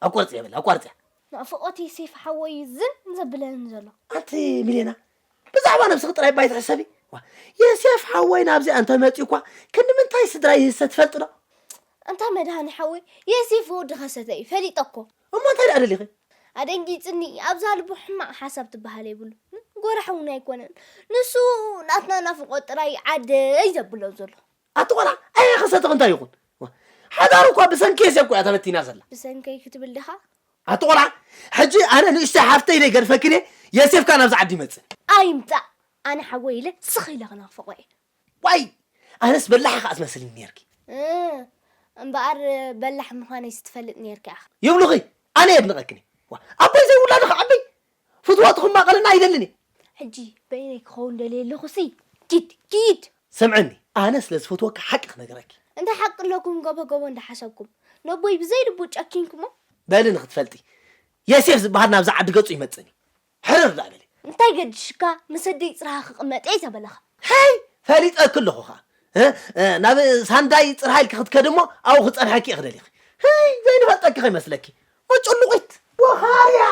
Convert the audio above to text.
ኣቋርጽያ በል ኣቋርጽያ። ናፍቆት የሴፍ ሓወይ ዝን ዘብለኒ ዘሎ። ኣንቲ ሚሌና፣ ብዛዕባ ነብስኺ ጥራይ ባይ ትሕሰቢ። የሴፍ ሓወይ ናብዚኣ እንተመፂኡ እኳ ክንዲ ምንታይ ስድራ ይህሰ ትፈልጢ ዶ? ኣንታ መድሃኒ ሓወይ፣ የሴፍ ወዲ ኸሰተ እዩ ፈሊጠ እኮ። እሞ እንታይ ደኣ ደሊኺ? ኣደንጊፅኒ። ኣብዛ ልቡ ሕማቕ ሓሳብ ትበሃል የብሉ። ጎራሕ እውን ኣይኮነን። ንሱ ናትና ናፍቆት ጥራይ ዓደይ ዘብሎ ዘሎ። ኣቲ ቆልዓ፣ ኣየ ኸሰትኺ እንታይ ይኹን? ሓዳሩ እኳ ብሰንኪ የሴፍ እኮ እያ ተበቲና ዘላ። ብሰንከይ ክትብል ዲኻ? ኣቲ ቆልዓ፣ ሕጂ ኣነ ንእሽተይ ሓፍተይ ኢለ ይገድፈኪ ድየ? የሴፍ ከኣ ናብዚ ዓዲ ይመጽእ። ኣይምጻእ። ኣነ ሓወይ ኢለ ስኽ ኢለ ክናፍቖ እየ። ዋይ! ኣነስ በላሕ ከኣ ትመስልኒ ነይርኪ። እ፣ እምበኣር በላሕ ምዃነይስ ትፈልጥ ነይርካ ኢኻ። ይብሉኺ፣ ኣነ የድንቐክን እየ። ዋ፣ ኣቦይ ዘይውላዱ ክዓቢ ፍትወቱ ክማቐለና ኣይደልን እየ። ሕጂ በይነይ ክኸውን ደልየ ኣለኹሲ፣ ኪድ፣ ኪድ! ስምዕኒ፣ ኣነ ስለ ዝፈትወኪ ሓቂ ክነግረኪ። እንታይ ሓቂ ኣለኩም ጎቦ ጎቦ እንዳሓሰብኩም? ነቦይ ብዘይ ልቡ ጨኪንኩሞ? በሊ ንክትፈልጢ፣ የሴፍ ዝበሃል ናብዛ ዓዲ ገጹ ይመጽእን እዩ። ሕርር ደኣ በሊ። እንታይ ገድሽካ ምስ ኣደይ ጽርሃ ክቕመጥ እየ ተበለኻ። ሃይ! ፈሊጠኪ ኣለኹ ኸኣ። እ፣ እ፣ ናብ ሳንዳይ ጽርሃ ኢልኪ ክትከዲ እሞ ኣብኡ ክጸንሐኪ እየ ክደሊኺ። ህይ! ዘይንፈልጠኪ ከይመስለኪ። መጨሉቒት! ወኻርያ!